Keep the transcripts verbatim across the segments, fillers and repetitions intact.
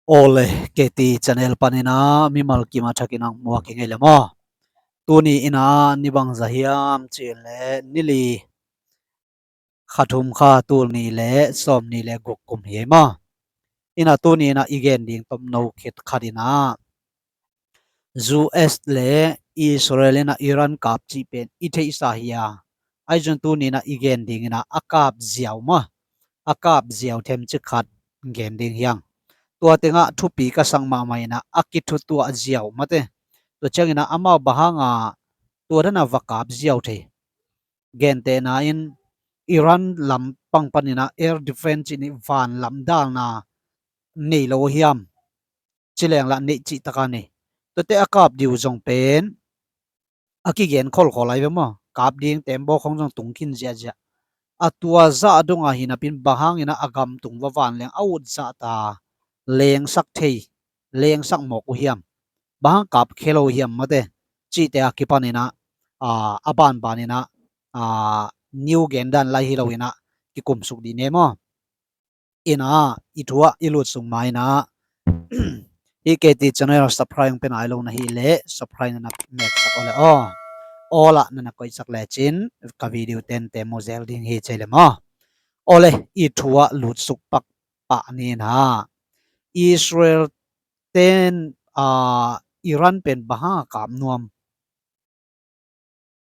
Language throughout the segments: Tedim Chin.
Awle, K T channel panin ah mimal kim a thakin ang muak hi ngei le maw? Tuni in ah ni bangzah hiam cih leh ni li, kha thum, kha tul nih le sawm nih le guk kum hi ei maw? In ah tuni in ah i gen ding tomno khit khat in ah U S le Israel in ah Iran kap cih pen i theihsa hi a, ahi zong tuni in ah i gen ding in ah a kap ziau maw, a kap ziau themcik khat gen ding hi hang. Tua teng ah thupi ka sak mahmah in ah a kithutuah ziau mate. Tua ciangin ah amau bang hang a tua dan a va kap ziau thei? Gentehna in Iran lampang panin ah air defense cih nih, van lam dalna nei lo hiam? Ci leng lah neih cih tak a nei. Tuate a kap ding uh zong pen a kigen kholkhol ahi ve maw? Kap ding tembaw khong zong tung khin ziahziah. A tua zah dong a hi napi in bang hangin ah a gam tung va vanleng a ut zahta lengsak thei, lengsak mawk uh hiam? Bang hang kap khia lo uh hiam mate? Cihte a kipan in ah, a, a banban in ah, a, new gen dan lai hi lo in ah kikum suk dih ni ei maw? In ah i thu ah i lut sung ma in ah hih K T channel subscribe pen ai lo na hih leh subscribe na meksak awle aw. All ah na na koihsak lecin ka video tente mu zel ding hi ci ei le maw? Awle, i thu ah lut suk pakpak ni in ah Israel ten, a, Iran pen bang hang a kap nuam?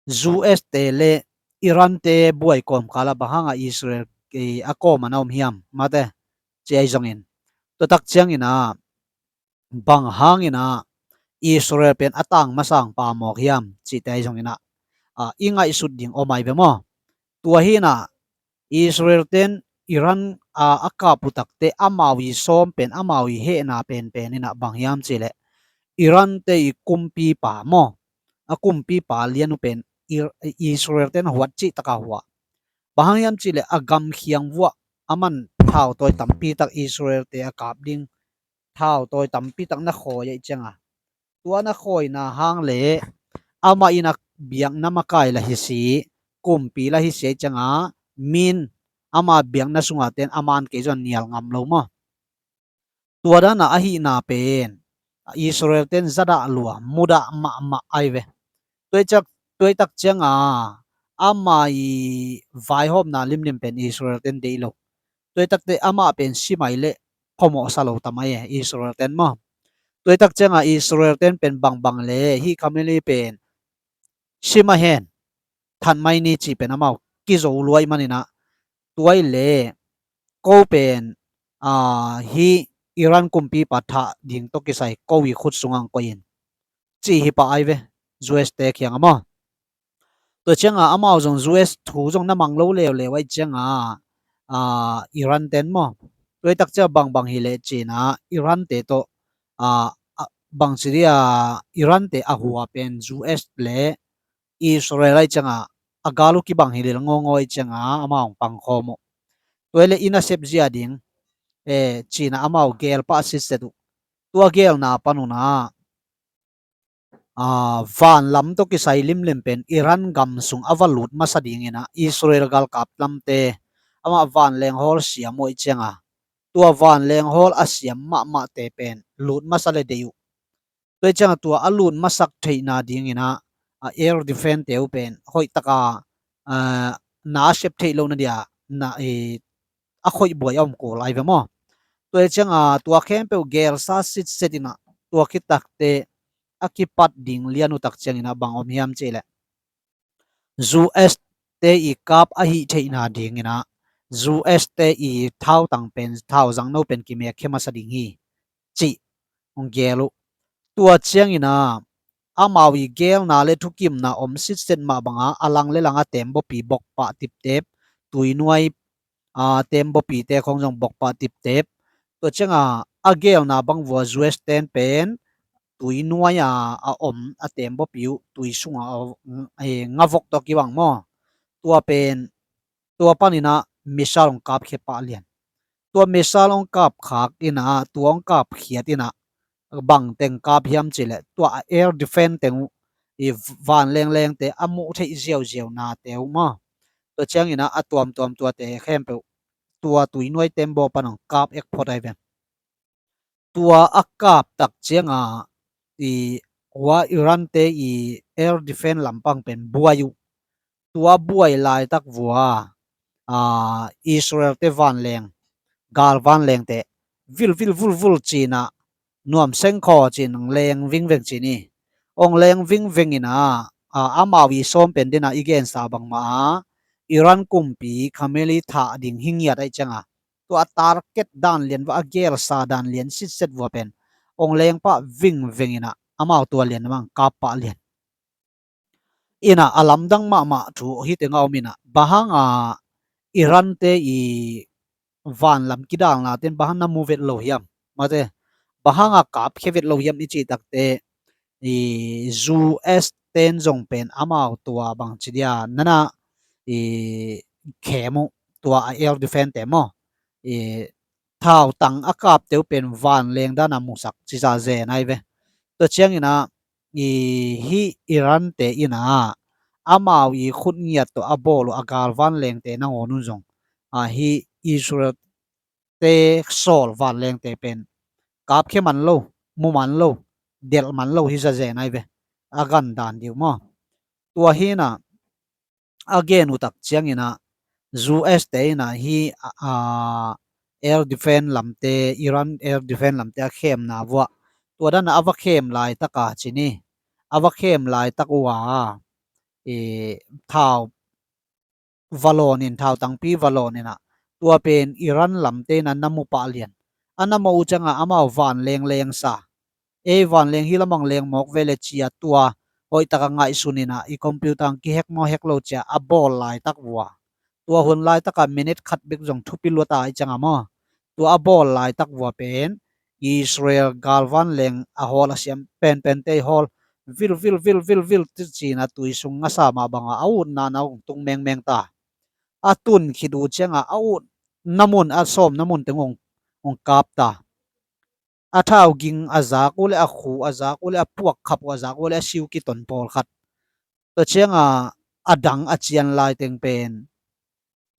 U S te le Iran te buai kawmkal ah bang hang a Israel, eh, a kawm a na om hiam mate? Ci ahi zongin, tua tak ciangin ah bang hangin ah Israel pen a tang masang pa mawk hiam cihte ahi zongin ah, a, i ngaihsut ding om ahi ve maw? Tua hi in ah Israel ten Iran, a, a kap uh takte amau i sawm pen, amau i hehna penpen in ah bang hiam cih leh Iran te i kumpipa maw, a kumpipa lian uh pen Ir-, Israel ten a huat cih tak a hua. Bang hang hiam cih leh a gam khiang vuah a man thautawi tampi tak Israel te a kap ding thautawi tampi tak na khawi ahih ciang a, tua na khawina hang le amah in a biakna makai lah hi si, kumpi lah hi si ahih ciang a, min ama biakna sung a ten a man kei zong nial ngam lo maw? Tua dan a ahihna pen Israel ten zadah lua, mudah mahmah ahi ve. Tua ahih ciang, tua ahih tak ciang a ama i vaihawmna limlim pen Israel ten deih lo. Tua ahih tak te amah pen si mai leh khuamawhsa lo ta mai e Israel ten maw? Tua ahih tak ciang a Israel ten pen bangbang le hih khamili pen si mah hen, that mai ni cih pen amau kizo lua ahih manin ah, tua ahih leh ko pen, a, hih Iran kumpipa thah ding tawh kisai ko i khut sungah ang koih in, cih hi pah ahi ve, U S te kiang a maw? Tua ciang a amau zong U S thu zong na mang lo leuleu ahih ciang a, a, Iran ten maw? Tua ahih tak ciang a bangbang hi leh ci in ah Iran te tawh, a, a, bangci dih a, Iran te a hua pen U S le Israel ahih ciang a, a gal uh kibang hi lel ngawngawng ahih ciang a amau hong pang khawm uh. Tua ahih leh i nasep zia ding, eh, ci in ah amau geel pah sitset uh. Tua geelna pan un ah, a, van lam tawh kisai limlim pen Iran gam sung a va lut masa ding in ah Israel galkap lamte amah vanleng hawl siam uh ahih ciang a, tua vanleng hawl a siam mahmahte pen lut masa leh deih uh. Tua ahih ciang a tua a lut masak theihna ding in ah, a, air defense te uh pen hoih tak a, a, na a sep theih lohna dia na, eh, a khoih buai a om kul ahi ve maw? Tua ahih ciang a tua khempeuh geelsa sitset in ah tua khit tak te a kipat ding lian uh tak ciangin ah bang om hiam cih leh U S te i kap ahih theihna ding in ah U S te i thautang pen, thau zangno pen kimek khia masa ding hi, cih hong geel uh. Tua ciangin ah amau i geelna le thukimna om sitset mah bang a, a lang le lang a teembaw pi bokpah tiptep, tuinuai, a, teembaw pite khong zong bokpah tiptep. Tua ciang a a geelna bang vua U S ten pen tuinuai a, a om a teembaw pi uh tui sung a, a, eh, nga vok tawh kibang maw? Tua pen, tua panin ah missile hong kap khia pah lian. Tua missile hong kap khak in ah, tua hong kap khiat in ah, bang teng kap hiam cih leh tua air defense teng uh, i vanleng lengte a muh theih ziauziau nate uh maw? Tua ciangin ah a tuamtuam tuate khempeuh tua tuinuai teembaw pan hong kap ek phot ahi ve. tua a kap tak cianga i hua Iran te i air defense lampang pen buai uh. Tua buai laitak vua a, Israel te vanleng, gal vanleng te vil vil vul vul cina nuam sengkhaw cin ong leng vingveng cini. Ong leng vingveng ina a, amau i sawm pen dina i gensa bangma a Iran kumpi Khamenei thah ding hi ngiat aih cianga tua target dan lian va a gelsa dan lian sitset vua pen ong leng pah vingveng ina amau tua lian mang kap pah lian. Ina a lamdang mahmah thu hite nga om ina bang hanga Iran te i vanlam kidalna ten bang hang na mu vet lo hiam? Mate, bang hanga kapkhia vet lo hiam i cih takte i U S ten zong pen amau tua bang ci dia nana i khem uh tua a air defense te maw i thautang a kapte uh pen vanleng dana musak ciza zen ai ve. Tua ciangina i hi Iran te ina amau i khut ngiat tawh a bawl uh a gal vanleng te nangawn un zong a hi Israel te sawl vanleng te pen kapkhia man lo, mu man lo, delh man lo hi zazen ai ve. A gan dan diu maw? Tua hina a gen uh tak ciangina U S te ina hi a, air defense lamte, Iran air defense lamte a khemna vuah tua dana a va khem laitaka cini a va khem laitak uh a i thau valonin, thau tangpi valonin ah tua pen Iran lamte ina na mu pah lian. A na mawh uh cianga amau vanleng lengsa ei vanleng hi lamang leng mawk vele cia tua hoihtaka ngaihsun ina i computer ang kihek maw hek lo cia a bawl laitak vua tua hun laitaka minute khat bek zong thupi luata i cianga maw tua a bawl laitak vua pen Israel gal vanleng a hawl a siam penpente i hawl vil vil vil vil vil cina tui sung ngasa mah banga a utna na ong tung mengmeng ta. A tun khit uh cianga a ut na mun a sawm na mun teng ong kap ta. A thau ging a zak uh le a khu a zak uh le a puak khap uh a zak uh le a siu kiton pawlkhat. Tua cianga a dang a cian lai teng pen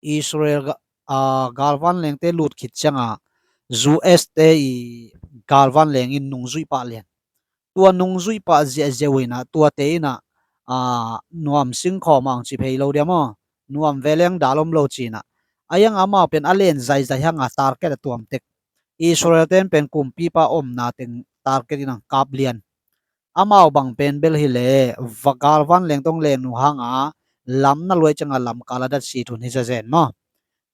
Israel a gal vanlengte lut khit cianga U S te i gal vanleng in nungzuih pah lian. Tua nungzuih pah ziahziah uh ina tuate ina a nuam singkhawm ang ci phei lo dia maw? Nuam veleng dal om lo cina a iang amau pen a len zaizai hanga target a tuamtek. Israel ten pen kumpipa omna teng target in ang kap lian. Amau bang pen bel hile va gal vanleng tong leng nu hanga lam na luai cianga lam kala dat si thun hi zazen maw?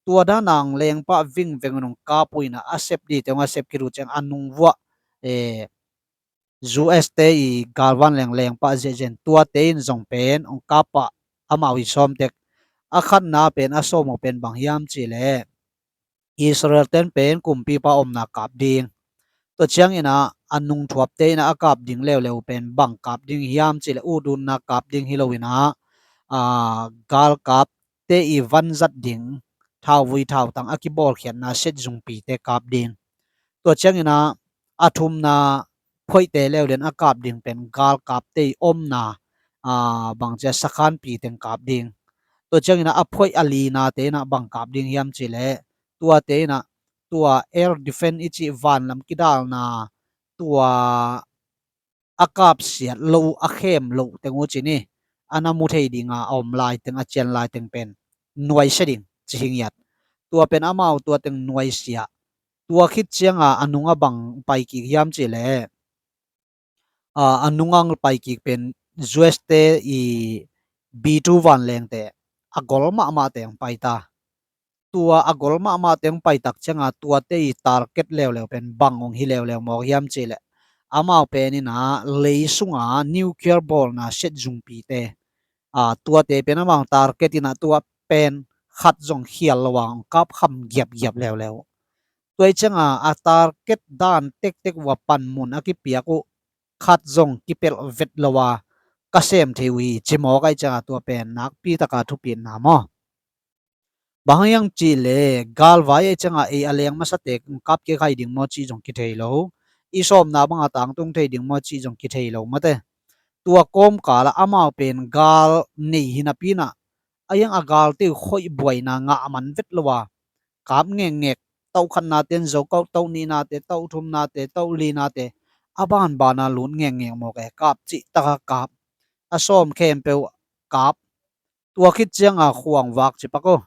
Tua dana ang leng pah vingveng nung kap uh ina a sep dite ong a sep khit uh ciang a nung vuah e U S te i gal vanleng leng pah ziahziah in tuate in zong pen ong kap pah amau i sawmtek. A khatna pen a sawm uh pen bang hiam cile Israel ten pen kumpipa omna kap ding. Tua ciangina a nungthuapte ina a kap ding leuleu pen bang kap ding hiam cile udunna kap ding hi lo ina a galkapte i vanzat ding thauvui thautang a kibawlkhiatna set zungpite kap ding. Tua ciangina a thumna phoihte leuleu in a kap ding pen galkapte i omna a bangcia sakhanpi teng kap ding. Tua ciangina a phoih a linate ina bang kap ding hiam cile tuate ina tua air defense i cih vanlam kidalna tua a kapsiat lo uh a khem loh teng uh cini a na mu thei dinga a om lai teng a cian lai teng pen nuaisia ding ci hi ngiat. Tua pen amau tua teng nuaisia. Tua khit cianga a nunga bang paikik hiam cile a nunga paikik pen U S te i B two vanlengte a gol mahmah teng paita. Tua a gol mahmah teng paitak cianga tuate i target leuleu pen bang ong hi leuleu mawk hiam cile amau pen ina lei sunga nuclear bawlna set zungpite a tuate pen amau target ina tua pen khat zong khial lo ang kap kham giapgiap leuleu. Tua i cianga a target dan tektek uh a panmun a kipiak uh khat zong kipelh vet lo a ka sem thei uh hi ci mawk ai cianga tua pen nakpi taka thupitna maw? Bang hang hiang cihle galvai ai cianga ei a leng masatek kap kik hai ding maw cih zong kithei lo. I sawmna banga tangtung thei ding maw cih zong kithei lo mate. Tua kawmkala amau pen gal nei hinapina a hiang a galte uh khoih buaina ngah man vet lo a kap ngekngek tauh khatnate in zo kawk, tauh nihnate, tauh thumnate, tauh linate, a banbana lut ngekngek mawk e. Kap cih taka kap, a sawm khempeuh kap. Tua khit cianga khuangvak ci pak aw.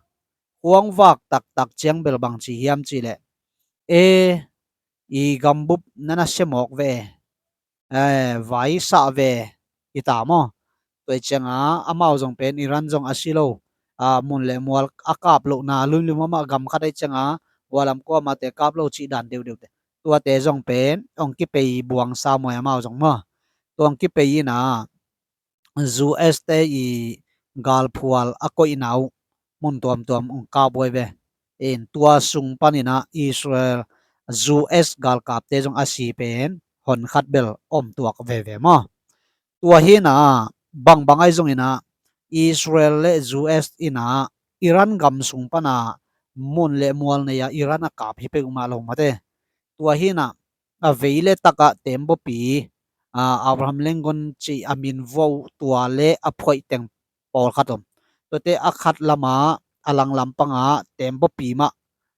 Khuangvak taktak ciang bel bang ci hiam cihleh, e, i gambup na na sia mawk ve, e, vai sah ve, i ta maw? Tua i cianga amau zong pen Iran zong a si lo, a, mun le mual a kap lohna limlim amah gam khat ahi cianga, vualam kuamate kap lo cih dan deuhdeuhte, tuate zong pen hong kipei buang sa muai amau zong maw? Tua hong kipei ina, U S te i galphual a koihna uh mun tuamtuam hong kap huai ve. In tua sung panina Israel, U S galkapte zong a si pen hon khat bel om tuak veve maw? Tua hina, bangbang ahi zongina Israel le U S ina Iran gam sung pana mun le mual nei a Iran a kap hi peuhmah lo mate. Tua hina, a vei le takah tembaw pi, a, Abraham Lincoln cih a min vuah uh tua le a phoih teng pawlkhat om. Tuate a khat lama a langlam panga tembaw pi mah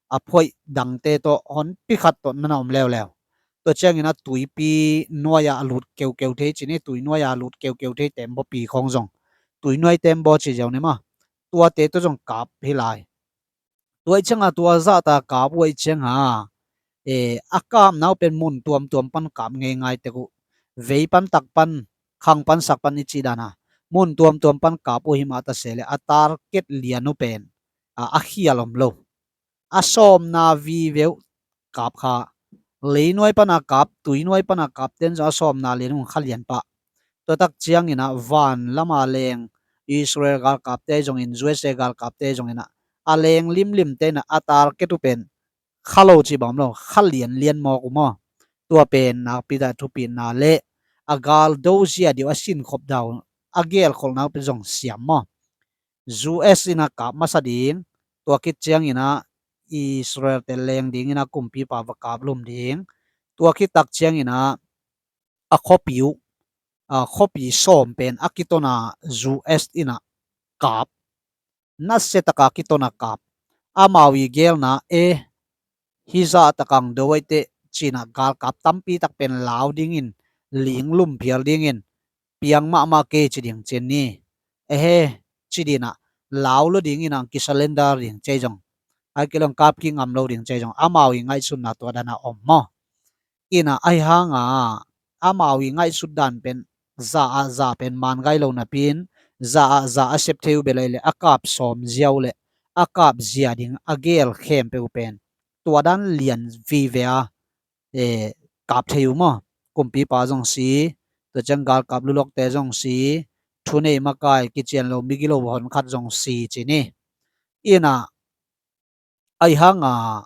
a phoih dangte tawh hon pi khat tawh nana om leuleu. Tua ciangina tuipi nuai-a a lut keukeu thei cini, tui nuai-a a lut keukeu thei tembaw pi khawng zong, tui nuai tembaw ci ziau ni maw? Tuate tawh zong kap hi lai. Tua i cianga tua zahta kap uh ahi cianga, e, a kapna uh pen mun tuamtuam pan kap ngeingai tek uh. Vei pan tak pan, khang pan sak pan i cih dana mun tuamtuam pan kap uh hi mah ta se le a target lian uh pen, a, a khial om lo. A sawmna vive uh kap kha. Leinuai pana kap, tuinuai pana kap ten zong a sawmna lian uh kha lian pah. Tua tak ciangina van lama leng Israel galkapte zongin, U S A galkapte zongina a leng limlimte ina a target uh pen kha lo ci bang om lo, kha lianlian mawk uh maw? Tua pen nakpi ta thupitna le a gal do zia diu a sinkhop dau a gelkholhna uh pen zong siam maw? U S ina kap masa ding, tua khit ciangina Israel te leng dingina kumpipa va kap lum ding, tua khit tak ciangina a khuapi uh, a khuapi sawm pen a kitona U S ina kap, nasia taka kitona kap. Amau i gelna e, hizah takang do aite cina galkap tampi tak pen lau dingin, ling lum phial dingin, piang mahmah kei ci ding cin ni. Ehe, ci dina lau lo dingina kisurrender ding cei zong, ai kilong kap kingam lo ding cei zong amau i ngaihsutna tua dana om maw? Ina ahi hanga amau i ngaihsut dan pen za ah za pen man gai lo napin, za ah za a sep thei uh belai le a kap sawm ziau le a kap zia ding a gel khempeuh pen tua dan lian vive a, e, kap thei uh maw? Kumpipa zong si, tua ciang galkap lulokte zong si, thunei makai kician lo migilo hon khat zong si ci ni. Ina ahi hanga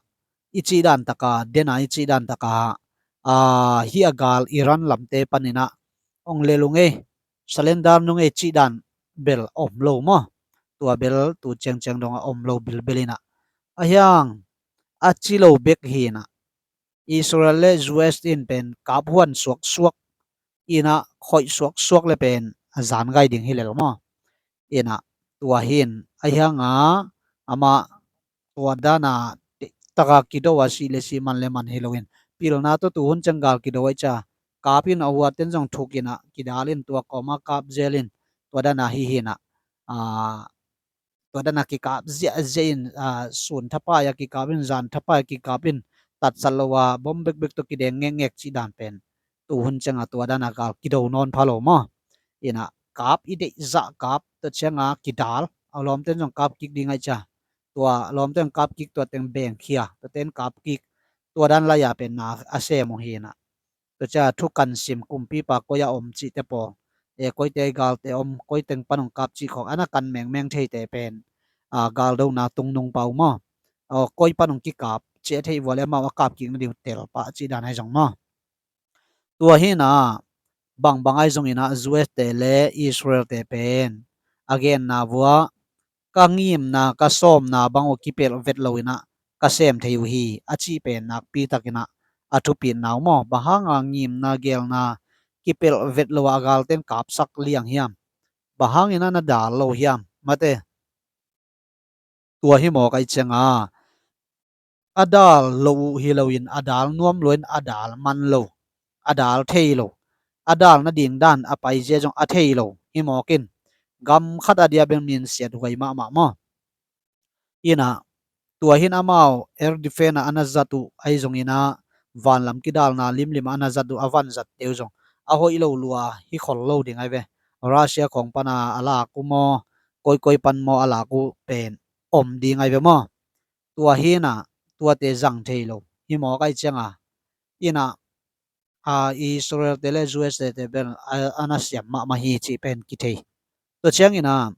i cih dan taka, dena i cih dan taka, a, hi a gal Iran lamte panina ong lel ung ei, surrender nung ei cih dan bel om lo maw? Tua bel tu ciangciang donga om lo bilbel ina. Ahi hang a ci lo bek hi ina, Israel le U S in pen kap huan suaksuak ina, khoih suaksuak le pen a zan gai ding hi lel maw? Ina tua hin ahi hanga ama tua dana taka kido a si le si man le man hi loin, pilna tawh tu hun ciang gal kido ahi cia, kap in a huaten zong thuk ina kidal in tua kawma kap zel in, tua dana hi hi ina, a, tua dana kikap ziahziah in, a, sun thapai a kikap in, zan thapai a kikap in, tatsat lo a bom bekbek tawh kideng ngekngek cih dan pen tu hun cianga tua dana gal kido nawn pha lo maw? Ina kap i deih zah kap, tua cianga kidal, a lawmten zong kap kik ding ahi cia, tua lawmten kap kik, tua teng bengkhia, tua ten kap kik, tua dan lai-a pen na a sem uh hi ina. Tua cia thukan sim kumpipa koi a om cihte pawl, e, koite galte om, koi teng pan hong kap cih khawng ana kan mengmeng theite pen, a, galdona tungnung pau maw? Aw, koi pan hong kikap cih a theih vua le amau a kap kik nading tel pah cih dan ahi zong maw? Tua hi ina, bangbang ahi zongina U S te le Israel te pen a genna vua, ka ngimna, ka sawmna bang uh kipelh vet lo ina ka sem thei uh hi a cih pen nakpi takina a thupitna uh maw? Bang hanga ngimna gelna kipelh vet lo a galten kapsak liang hiam? Bang hangina na dal lo hiam? Mate. Tua hi mawk ahi cianga a dal lo uh hi loin a dal nuam loin a dal man lo, a dal thei lo, a dal nading dan a paizia zong a thei lo hi mawkin gam khat a dia bel minsiat huai mahmah maw. Inah tua hin amau air defense ah a na zat uh ahi zongin ah vanlam kidalna limlim ah a na zat uh a van zatte uh zong a hoih lo lua hi khol lo ding ahi ve. Russia khawng pana a lak uh maw, koikoi pan maw a lak uh pen om ding ahi ve maw. Tua hinah tuate zang thei lo hi mawk ahi cianga inah a Israel te le U S A te bel a na siam mahmah hi cih pen kithei. Tua ciangin ah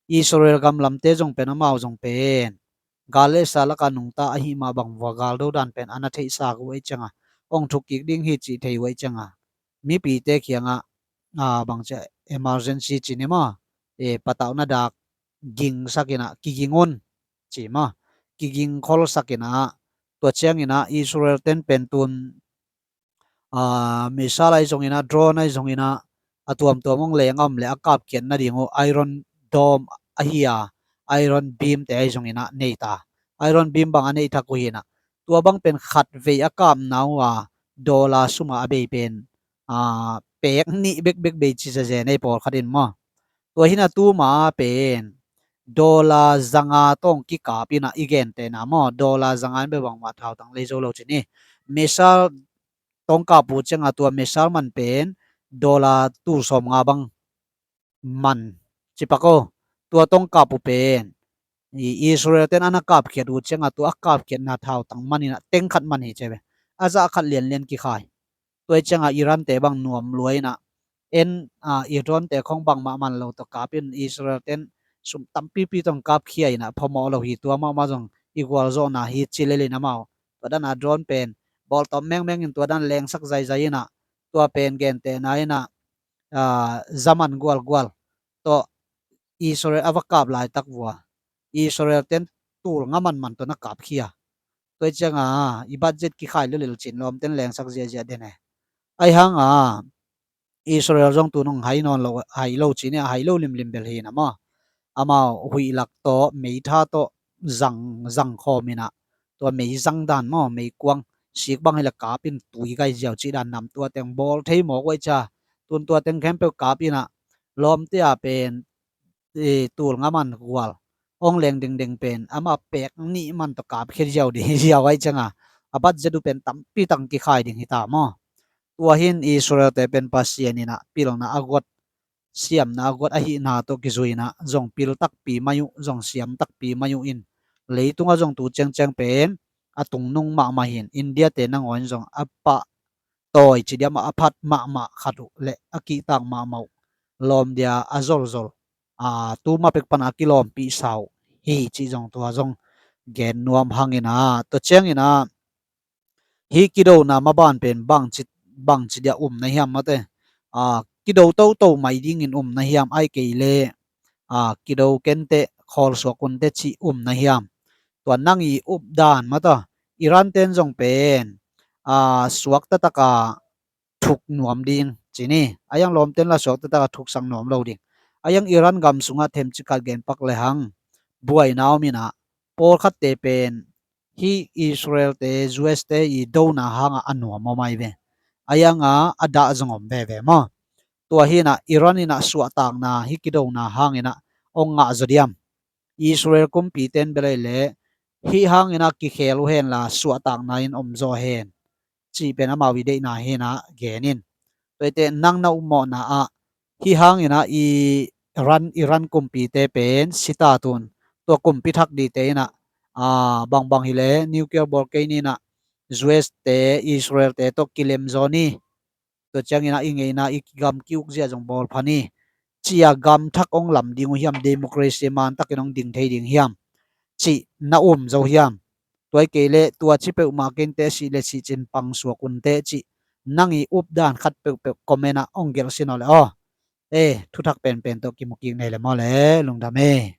Israel gam lamte zong pen amau zong pen gal le sa laka nungta ahi mah bang vua gal do dan pen a na theihsa uh ahi cianga ong thuk kik ding hi cih thei uh ahi cianga mipite kiangah bangcia emergency cini maw, patauhna dak gingsak inah kiging un ci maw, kiging kholsak inah tua cianginah Israel ten pen tun missile ahi zonginah drone ahi zonginah a tuamtuam hong leng a om le a kapkhiat nading uh Iron Dome ahi a, Iron Beam te ahi zonginah nei ta. Iron Beam bang a neih thak uh hinah tua bang pen khat vei a kapna uh a dollar suma a bei pen pek nih bekbek bei ci zazen ei pawlkhat in maw. Tua hinah tuma pen dollar zanga tawng kikap inah i gentehna maw, dollar zanga in bebang mah thautang lei zo lo cini. Missile tawng kap uh cianga tua missile man pen dollar tul sawm nga bang man cipak aw. Tua tawng kap uh pen Israel ten a na kapkhiat uh cianga tua a kapkhiatna thautang man inah teng khat man hi cia ve. A zah khat lianlian kikhai. Tua hi cianga Iran te bang nuam lua inah en i drone te khong bangmah man lo tawh kapin Israel ten sum tampipi tawng kapkhia inah phamawh lo hi, tua mahmah zong i gualzawhna hi ci lelin amau tua dana drone pen bawltawm mengmeng in tua dan lengsak zaizai inah tua pen gentehna inah zaman gualgual tawh Israel a va kap laitak vua Israel ten tul nga manman tawh na kapkhia. Tua hi cianga i budget kikhai lulil cin lawmten lengsak ziahziah den e. Ahi hanga Israel zong tunung hai nawn lo, hai lo cini a hai lo limlim bel hina maw. Amau huih lak tawh meitha tawh zang zang khawm inah tua mei zang dan maw, meikuang sik bang hila kapin tui gai ziau cih dan nam tua teng bawl thei mawk uh ahi cia. Tun tua teng khempeuh kap inah lawmte a pen tul nga man gual hong leng dingding pen ama pek nih man tawh kapkhia ziau ding hi ziau ahi cianga a budget uh pen tampi tang kikhai ding hita maw. Tua hin Israel te pen Pasian inah pilna a guat, siamna a guat ahihna tawh kizui inah zong pil takpi mai uh, zong siam takpi mai uh in leitungah zong tu ciangciang pen a tungnung mahmah hin India te nangawn zong a pah tawi ci dia mah a phat mahmah khat uh le a kihtak mahmah uh lawm dia a zolzol tuma pek pana a kilawmpihsa uh hi cih zong tua zong gen nuam hangina. Tua ciangina hih kidona maban pen bangci, bangci dia umna hiam mate, kido toto mai dingin umna hiam, ai kei le kido kenteh khawlsuak unteh cih umna hiam? Tua nang i updan mata Iran ten zong pen suakta taka thuk nuam ding cini. A yang lawmten la suakta taka thuksak nuam lo ding. A yang Iran gam sungah themcik khat genpak lehang buaina om inah pawlkhatte pen hih Israel te U S te i dona hangah a nuam om ai ve. A yanga a dah zong om veve maw? Tua hinah Iran inah suahtakna hih kidona hanginah ong ngah zaw diam? Israel kumpiten belai le hih hanginah kikhel uh henla suahtakna in om zaw hen cih pen amau i deihna hinah genin. Tuaite nang na upmawhna ah hih hanginah i Iran, Iran kumpite pen sita tun tua kumpi thak dite inah bangbang hile nuclear bawl kei ninah U S te Israel te tawh kilem zaw ni. Tua cianginah i ngeina i gam ki-uk zia zong bawl pha ni. Cia gam thak ong lam ding uh hiam, democracy man takin ong ding thei ding hiam cih na um zo hiam? Tuai kei le tua ci peuhmah kei inteh, sih le sih cin pangsuak unteh cih nang i updan khat peuhpeuh comment ah ong gelh sin aw le aw. E, thuthak penpen tawh kimu kik nei le maw le, lungdam e.